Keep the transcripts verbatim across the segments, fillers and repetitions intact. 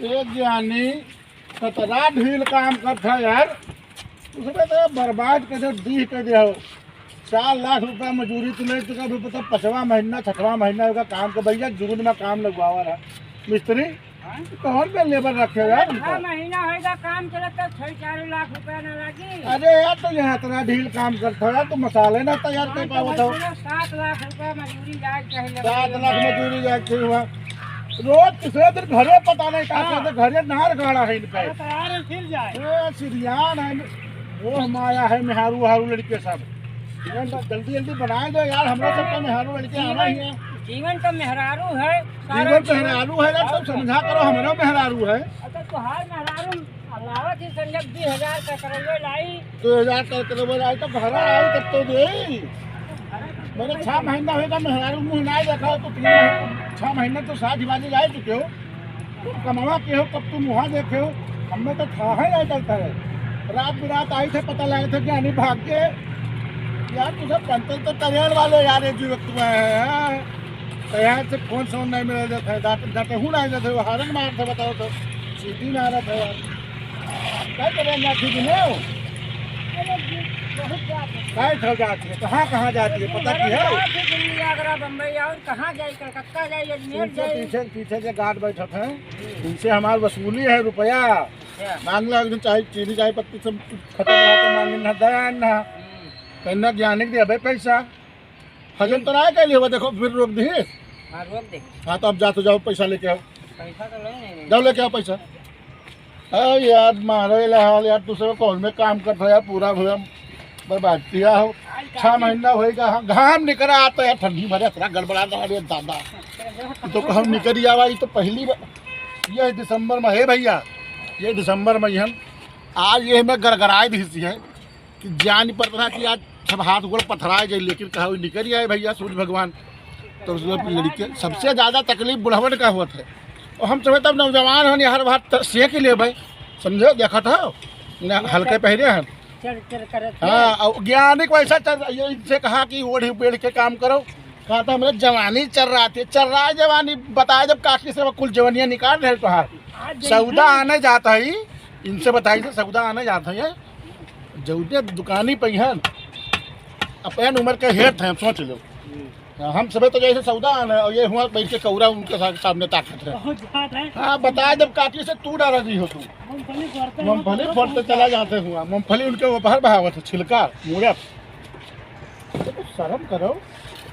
ए ज्ञानी, कतरा ढील काम करत है यार। उसमें तो बर्बाद कर दे, डीह कर दे हो। चार लाख रुपया मजूरी तू ले चुका, अभी पता पाँचवा महीना, छठवा महीना होगा काम का। भैया, जून में काम लगवावा रहा मिस्त्री, हाँ? तो कौन पे लेबर रखे हो यार छह उनका? महीना होगा काम चलत, तो छह चार लाख रुपया ना लागी। अरे यार, तो यहाँ इतना ढील काम करता हो यार, तो मसाले ना तैयार कर पावत हो। सात लाख रुपया मजूरी जाए चाहिए। सात लाख मजूरी जाए चाहिए हुआ। रोज तीसरे दिन घरे पता नहीं का हाँ। करते, घरे नार गाड़ा है इन पे। अरे तो यार, फिर जाए। ए, सिरियान है, वो हम आया है, मेहारू वहारू लड़के सब। जीवन तो जल्दी जल्दी बनाए दो यार, हमरा सब का मेहारू लड़के आवा ही है। जीवन तो मेहरारू है, सारा जीवन तो जीवन मेहरारू है यार, सब समझा करो, हमरो मेहरारू है। अच्छा, तुहार मेहरारू अलावा थी संजय बीस हजार का करवे लाई। दो हजार का करवे लाई तो घर आई तब तो दे। मैंने छह महीना होगा मेहरारू मुँह ना देखा हो तो तीन महीना, छह महीना तो साथ ही बाजी जाए चुके हो। तुम कमावा के हो, कब तुम वहाँ देखे हो, हमें तो था है नहीं चलता है। रात बिरात आई थे, पता लगे थे कि अनिल भाग के। यार, तुझे पंचल तो करेड़ वाले यार, ये जीवित हुआ है, हाँ। तो यहाँ से फोन सोन नहीं मिले देते हैं, डांटे, डांटे हूँ नहीं देते, वो हारन मार थे, बताओ तो, सीटी मारा था यार। क्या करें, ना ठीक नहीं हो? अरे, बहुत जाते हैं। काय खा जाती है, कहाँ, कहाँ जाती है, पता की है? जाते हैं दिल्ली, आगरा, बम्बई और कहाँ जाए, कलकत्ता जाए, अजमेर पीछे, जाए। पीछे, पीछे के गार्ड बैठत हैं, इनसे हमार वसूली है रुपया। अच्छा। मांग ला, एकदम चाय, चीनी, चाय पत्ती सब खत्म रहा तो मांगे ना, दया ना। हम्म। कहना ज्ञानी के देबे पैसा। हजम तो ना कैली हुआ, देखो, फिर रोक दी। हाँ, रोक दे। हाँ, तो अब जा तो जाओ, पैसा लेके आओ। पैसा तो ले नहीं रहे। जाओ, लेके आओ पैसा। अरे यार, मारे ला हाल यार, तू सब कौन में काम करता यार, पूरा भैया बर्बाद किया हो। छह महीना होएगा, हाँ, घाम निकल आता है, ठंडी भरे इतना गड़बड़ा था, अरे दादा। तो हम निकल ही आवा, ये तो पहली बार, ये दिसंबर में है भैया, ये दिसंबर में ही हम आज ये में गड़गड़ाए दी है। कि जान पड़त रहा कि आज सब हाथ गोड़ पथराए जाए, लेकिन कहा निकल ही आए भैया सूरज भगवान। तो उस लड़के सबसे ज्यादा तकलीफ बुढ़वन का होत है। और हम सब तब नौजवान हन, हर बात त-, सेक ही ले भाई, समझे, देखत हो ना, हल्के पहने हैं। चर चर करत है। हाँ, और ज्ञानी को ऐसा चल, ये इनसे कहा कि ओढ़ बेढ़ के काम करो, कहा था, "मेरा जवानी चल रहा थी, चल रहा है जवानी, बताए जब काकी से वो कुल जवानियाँ निकाल रहे तुहार, आज सौदा आने जाता है, इनसे बताई से सौदा आने जाता है।" जौने दुकानी पे हैं, अपन उम्र के हेठ हैं, सोच लो। हम सबे तो जैसे सौदा आने, और ये हुआ बैठ के कौरा उनके सा-, सामने ताकत है। बहुत ज्यादा है। हाँ, बताए जब काकी से तू डरा रही हो तू। मूंगफली फोड़ते मूंगफली फोड़ते चला जाते हुआ, मूंगफली उनके ऊपर बहावत है, छिलका, मूरत। तो कुछ शर्म करो,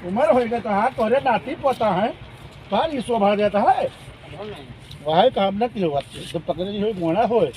उम्र होइगा तो हाँ, तोरे नाती पोता है, तोहार ये शोभा देता है। वही काम न कियो बात, जब पकड़े नहीं होई, मोड़ा होए।